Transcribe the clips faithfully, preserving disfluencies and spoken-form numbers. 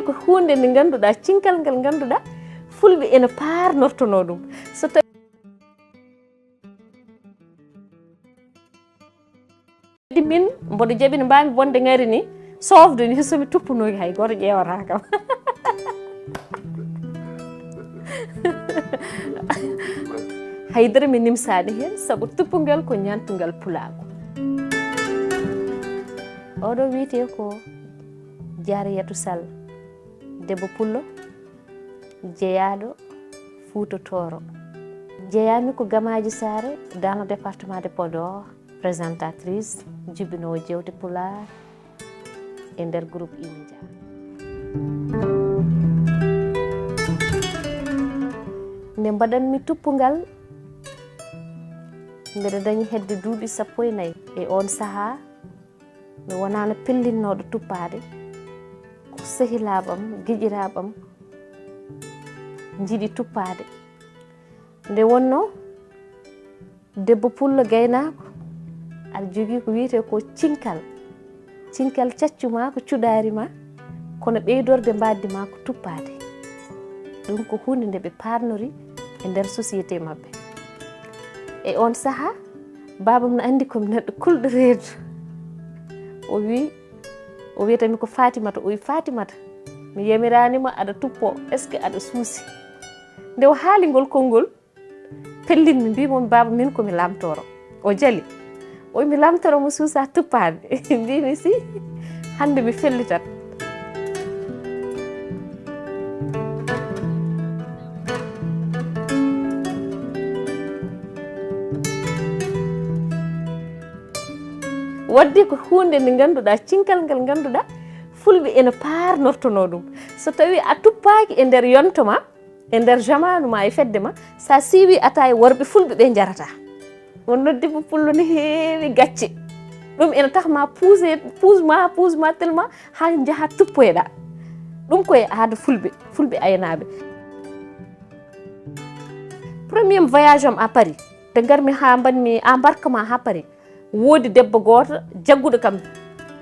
Ko huunde nde ngannduɗaa, cinkal ngal ngannduɗaa, fulɓe ene paarnortonoo ɗum. So tawi min mboɗo jaɓi no mbaami bonde ngari ni, soofde ni, so mi tuppunooki hay gooto ƴeewata kam. Haydara mi nimsaani heen, sabu tuppungal ko ñaantungal pulaagu. Oɗo wiyetee ko Jariyatu Sall, debbo pullo, jeyaaɗo Fuuta Tooro. Jeyaami ko Gamaaji Saare, dans le département de Podor, présentatrice, jibinoowo jewte pulaar e nder groupe E-Media. Nde mbaɗanmi tuppungal, mbeɗa dañi hedde duuɓi sappo e nayi. E oon sahaa, mi wonaano pellinnooɗo tuppaade. Ko sehilaaɓe am, giƴiraaɓe am njiɗi tuppaade. Nde wonnoo debbo pullo gaynaako, aɗa jogii ko wiyetee ko cinkal. Cinkal caccu maa ko cuɗaari maa, kono ɓeydorde mbaaddi maa ko tuppaade. Ɗum ko huunde nde ɓe paarnori e nder société maɓɓe. E oon sahaa, baabam no anndi ko mi neɗɗo kulɗo reedu. O wi, o wiyata mi ko Fatimata, o wi, "Fatimata, mi yamiraani ma aɗa tuppo, est-ce que aɗa suusi?" Nde o haali ngol konngol, pellinmi, mbimo mi, "Baaba, min ko mi lamtoro." O jali. O wi, "Mi lamtoro mo suusa tuppaade." Mbimi, "Si, hannde mi fellitat." Wadde ko huunde nde ngannduɗaa, cinkal ngal ngannduɗaa, fulɓe ene paarnortonoo ɗum. So tawii a tuppaaki e nder yonto ma, e nder jamaanu ma, e fedde ma, so a siiwii ataaya, worɓe fulɓe ɓe njarata. Wonno debbo pullo ne heewi gacce. Ɗum ene tax ma puuse, puus ma, puus ma tellement haa njaha tuppoyɗa. Ɗum koye aada fulɓe, fulɓe aynaaɓe. Premier voyage am à Paris, nde ngarmi haa mbaɗmi embarquement haa Paris, woodi debbo gooto jagguɗo kam,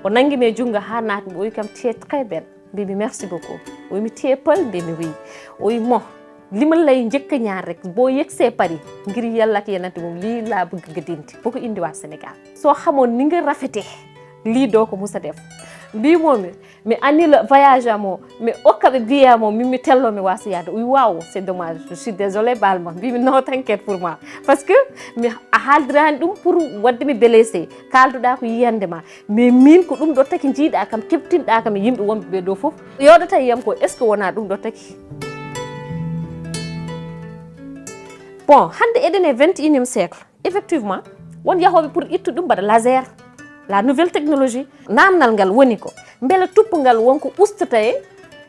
o nangi mi e junngo haa naatmi, o wi kam, "Tu es très belle." Mbimi, "Merci beaucoup." O wi mi, "Tu es poli?" Mbimi, "Oui." O wi mo, "Li ma lay njëkk a ñaan rek, boo yegsee Paris, ngir Yàlla ak Yonent bi, lii laa bëgg nga dindi, bu ko indiwaat Sénégal. Soo xamoon ni nga rafetee, lii doo ko mus a def." Mbii moom mi annule voyage am o, mi okka ɓe billet am o, min mi tello mi waasa yaade. O wi, "Waaw, c'est dommage, je suis désolé, baal ma." Mbimi, "Non, t'inquiète pour moi." Parce que mi a haaldiraani ɗum pour waɗde mi blessé. Kaalduɗaa ko yiyannde ma. Mais min ko ɗum ɗo taki njiiɗaa kam, keɓtinɗaa kam e yimɓe wonɓe ɓee ɗo fof. Yooɗata yiyam ko, est-ce que wonaa ɗum ɗo taki? Bon, hannde eɗen e vingt et unième siècle. Effectivement, won yahooɓe pour ittude ɗum mbaɗa laser, la nouvelle technologie. Naamnal ngal woni ko, mbele tuppungal wonko ustata e,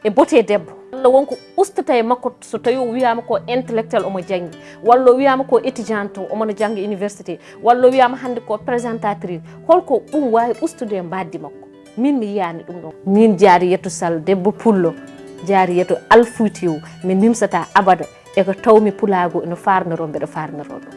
e bote debbo? Walla wonko ustata e makko so tawi o wiyaama ko intellectuel omo janngi? Walla o wiyaama ko étudiante omo no jannga université? Walla o wiyaama hannde ko présentatrice? Holko ɗum waawi ustude e mbaaddi makko? Min mi yiyaani ɗum ɗon. Min Jariyatu Sall, debbo pullo, Jariyatu Alfuutiw, mi nimsataa abada. E ko tawmi pulaagu no faarnoroo, mbeɗa faarnoroo ɗum.